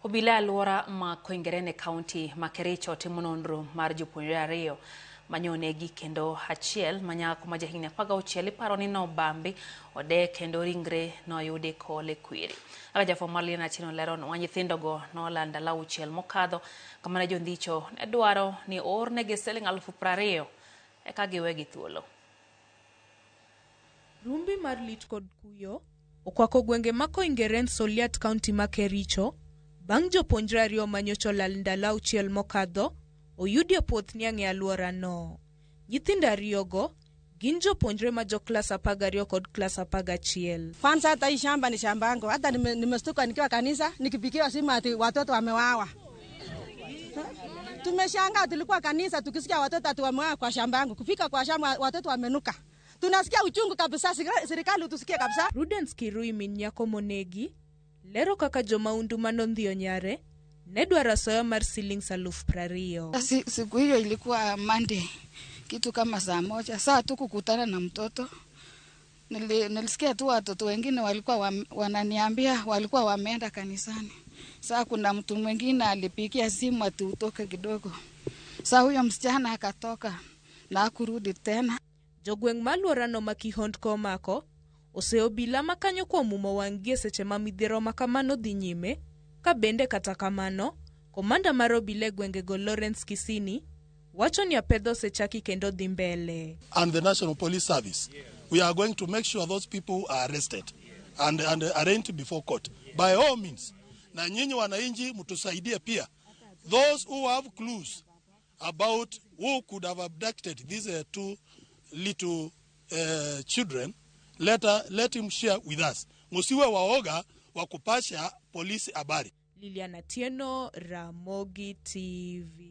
Obila e alwora ma Koingerene kaunti ma Kericho timo nonro mar jopuonjre ariyo manyonegi kendo achiel ma nyako ma jahigni 16 iparo ni nobambi ode kendo ringre noyudi kool e kwiri. Kaka jafwambo mar Lina Atieno leronwa, nyithindogo nolal ndalo auchiel mokadho kamane jondhicho ne dwaro ni oornegi siling 20,000 eka giwegi thuolo. Rumbi mar lit kod kuyo okwako gwenge ma Koingeren Soliat kaunti ma Kericho bang' jopuonjre ariyo manyocha olal ndalo auchiel mokadho oyudi e puoth niang' e alworano. Nyithindo ariyogo gin jopuonjre ma jo klas 12 kod klas 11. Kwanza hata hii shamba ni shamba yangu. Hata nimestuka nikiwa kanisa nikipigiwa simu ati watoto wamewawa. Tumeshangaa, tulikuwa kanisa tukisikia watoto ati wamewawa kwa shamba yangu. Kufika kwa shamba watoto wamenuka. Tunasikia uchungu kabisa, serikali utusikie kabisa. Prudence Kirui min nyako monegi lero kaka jomaundu manondhiyo nyare ne dwaro asoya mar silings 20,000. Siku hiyo ilikuwa Monday, kitu kama saa 1. Saa tu kukutana na mtoto. Nilisikia tu watoto wengine walikuwa wananiambia walikuwa wameenda kanisani. Saa kuna mtu mwingine alipigia simu ati utoke kidogo. Saa huyo msichana akatoka na hakurudi tena. Jogweng' ma alworano ma kihondko omako oseyo obila ma kanyo kuom umo wang'gi e seche ma midhiero ma kamano dhi nyime, ka bende kata kamano, komanda mar obila e gwengego Lawrence Kisini wacho ni apedha osechaki kendo dhi mbele. And the National Police Service, we are going to make sure those people are arrested and arraigned before court. By all means, na nyinyi wananchi mtusaidie pia. Those who have clues about who could have abducted these two little children, let him share with us. Musiwe waoga wa kupasha polisi habari. Lilian Atieno, Ramogi TV.